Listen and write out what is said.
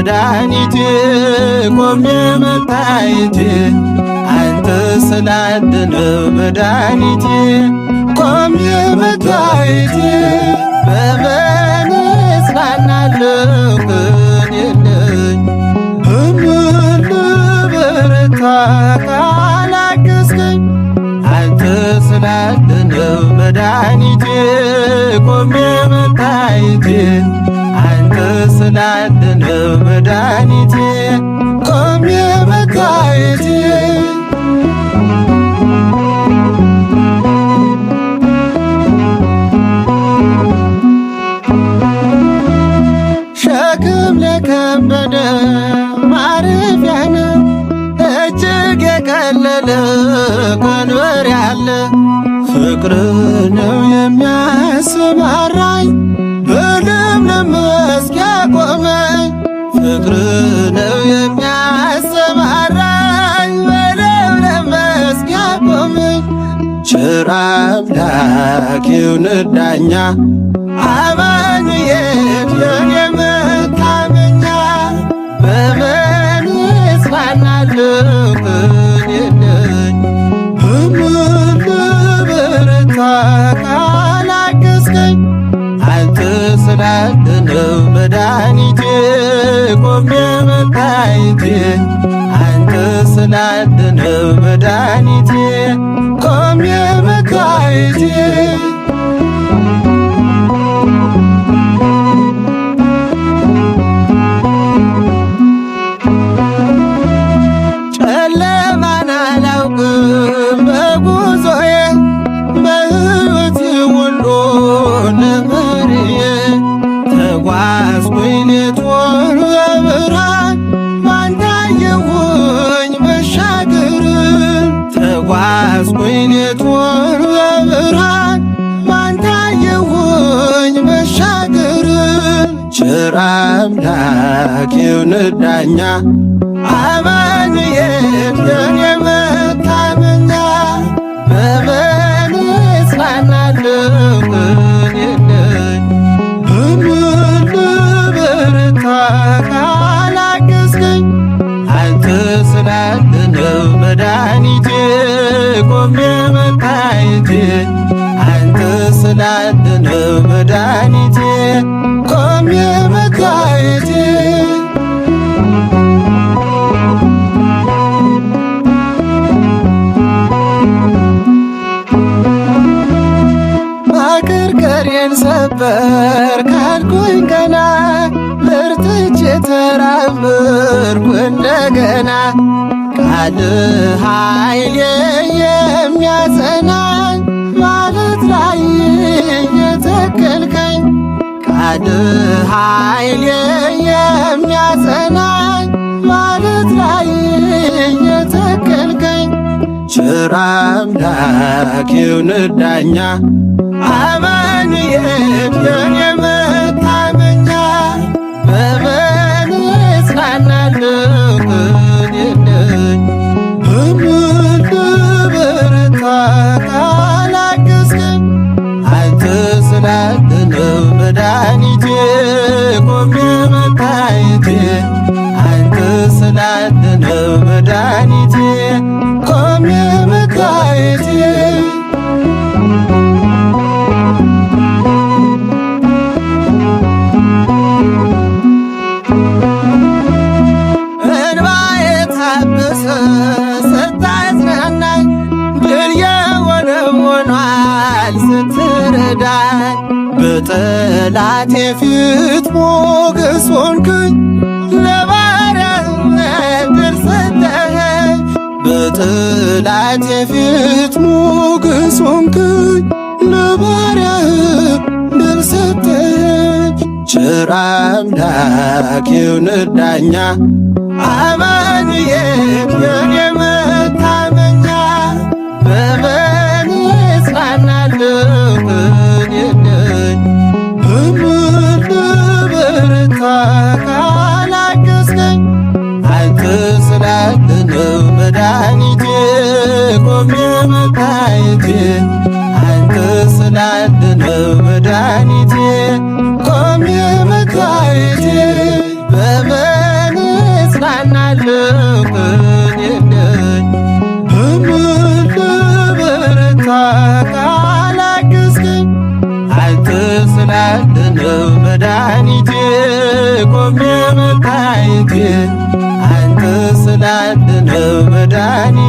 መድኃኒቴ ቆሜ መታየቴ አንተ ስላለ ነው መድኃኒቴ ቆሜ መታየቴ በምን እጽናናለሁ ቅን የለኝ በምን ልበረታ ካላገዝከኝ አንተ ስላለ ነው መድኃኒቴ ቆሜ መታየቴ አንተ ስላለ ነው መድኃኒቴ ቆሜ መታየቴ። ሸክም ለከበደ ማረፊያ ነው እጅግ የቀለለ ቀንበር ያለ ፍቅር ነው የሚያሰማራኝ በለምለም መስክ ያቆመኝ ፍቅር ነው የሚያሰማራኝ በለምለም መስክ ያቆመኝ ቸር አምላክ ይሁን ዳኛ አማኑኤል የኔ መታመኛ በምን እጽናናለሁ ቅን የለኝ በምን ልበረታ ካላገዝከኝ አንተ ስላለ ነው መድኃኒቴ ቆሜ መታየቴ አንተ ስላለ ነው መድኃኒቴ ቆሜ መታየቴ። ጨለማን አላውቅም በጉዞዬ በሕይወቴ ሁሉ ለመሪዬ ተጓዝኩኝ ሌቱን በብርሃን ባንተ አየሁኝ መሻገርን ተጓዝኩኝ ሌቱን በብርሃን ባንተ አየሁኝ መሻገርን ቸር አምላክ ይሁን ዳኛ አማኑኤል የኔ መታመኛ በምን እጽናናለሁ ቅን የለኝ በምን ልበረታ ካላገዝከኝ አንተ ስላለ ነው መድኃኒቴ ቆሜ መታየቴ አንተ ስላለ ነው መድኃኒቴ ቆሜ መታየቴ። ማከርከሬን ሰበር ካልኩኝ ገና በርትቼ ተራመድኩ እንደገና ቃል ኃይሌ የሚያጸናኝ ማለት ላይ የተከልከኝ ቃል ኃይሌ የሚያጸናኝ ማለት ላይ የተከልከኝ ቸር አምላክ ይሁን ዳኛ አማኑኤል የኔ መታመኛ በምን እጽናናለሁ ቅን የለኝ በምን ልበረታ ካላገዝከኝ አንተ ስላለ ነው መድኃኒቴ ቆሜ መታየቴ አንተ ስላለ ነው መድኃኒቴ ቆሜ መታየቴ። እንባዬ ታበሰ ስታጽናናኝ ድል የሆነ ሆኗል ስትረዳኝ በጠላቴ ፊት ሞገስ ሆንክኝ ለባሪያህ ድል ሰጠኸኝ በጠላቴ ፊት ሞገስ ሆንክኝ ለባሪያህ ድል ሰጠኸኝ ቸር አምላክ ይሁን ዳኛ አማኑኤል የኔ መታመኛ በምን እጽናናለሁ ቅን የለኝ በምን ልበረታ ካላገዝከኝ አንተ ስላለ ነው መድኃኒቴ ቆሜ መታየቴ አንተ ስላለ ነው መድኃኒቴ ቆሜ መታየቴ በምን እጽናናለሁ ቀን የለኝ በምን ልበረታ ካላገዝከኝ አንተ ስላለ ነው መድኃኒቴ ቆሜ መታየቴ አንተ ስላለ ነው መድኃኒቴ።